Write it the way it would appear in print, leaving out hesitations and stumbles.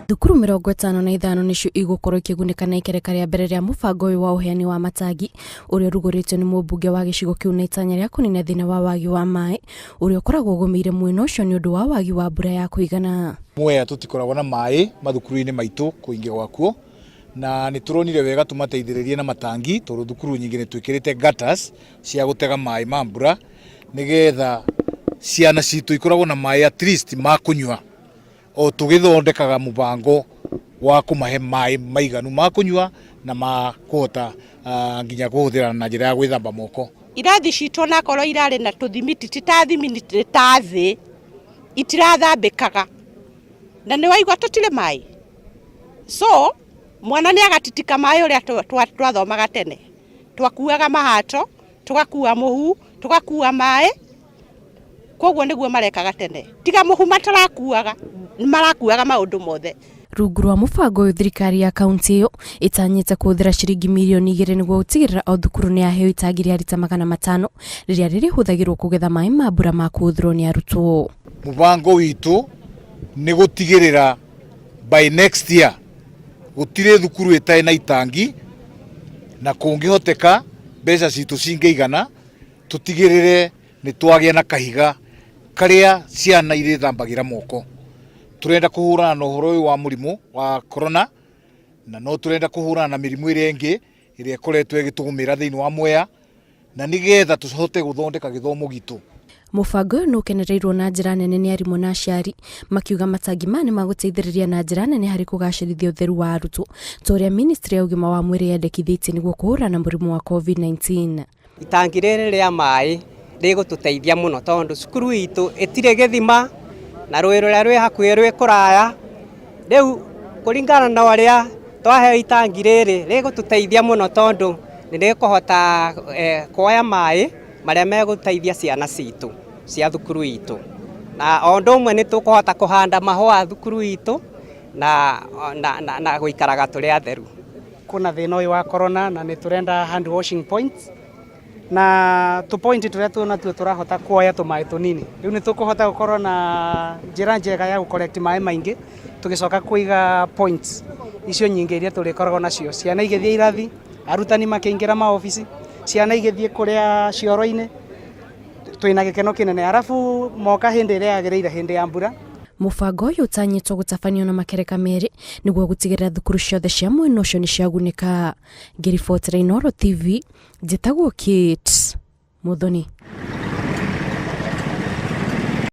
Thukuru 55 nĩcio igũkorwo ikĩgunĩka na ikereka rĩa mbere rĩa mũbango ũyũ wa ũheani wa matangi ũrĩa ũrugũrĩtio nĩ mũmbunge wa gĩcigo kĩu na itanya rĩa kũnina thĩna wa wagi wa maĩ ũrĩa ũkoragwo ũgũmĩire mwena ũcio nĩ ũndũ wa wagi wa mbura ya kũigana. Mwea tũtikoragwo na maĩ mathukuru-inĩ maitũ kũingĩ gwakuo na nĩ tũronire wega tũmateithĩrĩrie na matangi tondũ thukuru nyingĩ nĩ twĩkĩrĩte gutters cia gũtega maĩ ma mbura nĩgetha ciana citũ ikoragwo na maĩ at least ma kũnyua o tũgĩthondekaga mũbango wa kũmahe maĩ maiganu ma kũnyua na ma kũhota nginya kũhũthĩra na njĩra ya gwĩthamba moko. Irathi citũ onakorwo irarĩ na tũthimiti ti ta thimiti ta thĩ itirathambĩkaga na nĩ waigua tũtirĩ maĩ so mwana nĩ agatitika maĩ ũrĩa twathomaga tene twakuaga mahato tũgakua mũhu tũgakua maĩ koguo nĩguo marekaga tene tiga mũhu matarakuaga marakuaga maũndũ mothe. Rungu rwa mũbango ũyũ thirikari ya kaunti ĩyo ĩtanyĩte kũhũthĩra ciringi mirioni 2 nĩguo gũtigĩrĩra o thukuru nĩ yaheo itangi rĩa rita 500 rĩrĩa rĩrĩhũthagĩrwo kũgetha maĩ ma mbura ma kũhũthĩrwo nĩ arutwo. Mũbango witũ nĩ gũtigĩrĩra by next year gũtirĩ thukuru ĩtarĩ na itangi na kũngĩhoteka mbeca citũ cingĩigana tũtigĩrĩre nĩ twagĩa na kahiga karĩa ciana irĩthambagĩra moko. Tũrenda kũhũrana na ũhoro ũyũ wa mũrimũ wa corona na no tũrenda kũhũrana na mĩrimũ ĩrĩa ĩngĩ ĩrĩa ĩkoretwo ĩgĩtũgũmĩra thĩinĩ wa Mwea na nĩgetha tũhote gũthondeka gĩthomo gitũ. Mũbango ũyũ nĩ ũkenereirwo na njĩra nene nĩ arimũ na aciari makiuga matangi maya nĩ magũteithĩrĩria na njĩra nene harĩ kũgacĩrithia ũtheru wa arutwo ta ũrĩa ministry ya ũgima wa mwĩrĩ yendekithĩtie nĩguo kũhũrana na mũrimũ wa COVID-19. Itangi rĩrĩ rĩa maĩ rĩgũtũteithia mũno tondũ cukuru itũ ĩtirĩ gĩthima na rũĩ rũrĩa rwĩ hakuhĩ rwĩ kũraya. Rĩu kũringana na ũrĩa twaheo itangi rĩrĩ rĩgũtũteithia mũno tondũ nĩ rĩkũhota kuoya maĩ marĩa megũteithia ciana citũ cia thukuru itũ. Na o ũndũ ũmwe nĩ tũkũhota kũhanda mahũa thukuru itũ na gũikaraga tũrĩ atheru. Kwĩna thĩna ũyũ wa corona na nĩ tũrenda hand washing points na tũ point tũrĩa twĩnatuo tũrahota kuoya tũmaĩ tũnini. Rĩu nĩ tũkũhota gũkorwo na njĩra njega ya gũ collect maĩ maingĩ tũgĩcoka kũiga points icio nyingĩ iria tũrĩkoragwo nacio. Ciana igĩthiĩ irathi, arutani makĩingĩra maobici, ciana igĩthiĩ kũrĩa cioro-inĩ, twĩna gĩkeno kĩnene. Arabu moka hĩndĩ ĩrĩa yagĩrĩire, hĩndĩ ya mbura. Mũbango ũyũ ũtanyĩtwo gũtabanio na makereka merĩ nĩguo gũtigĩrĩra thukuru ciothe cia mwena ũcio nĩ ciagunĩka. Ngĩribotera Inooro TV, njĩtagwo Kate Muthoni.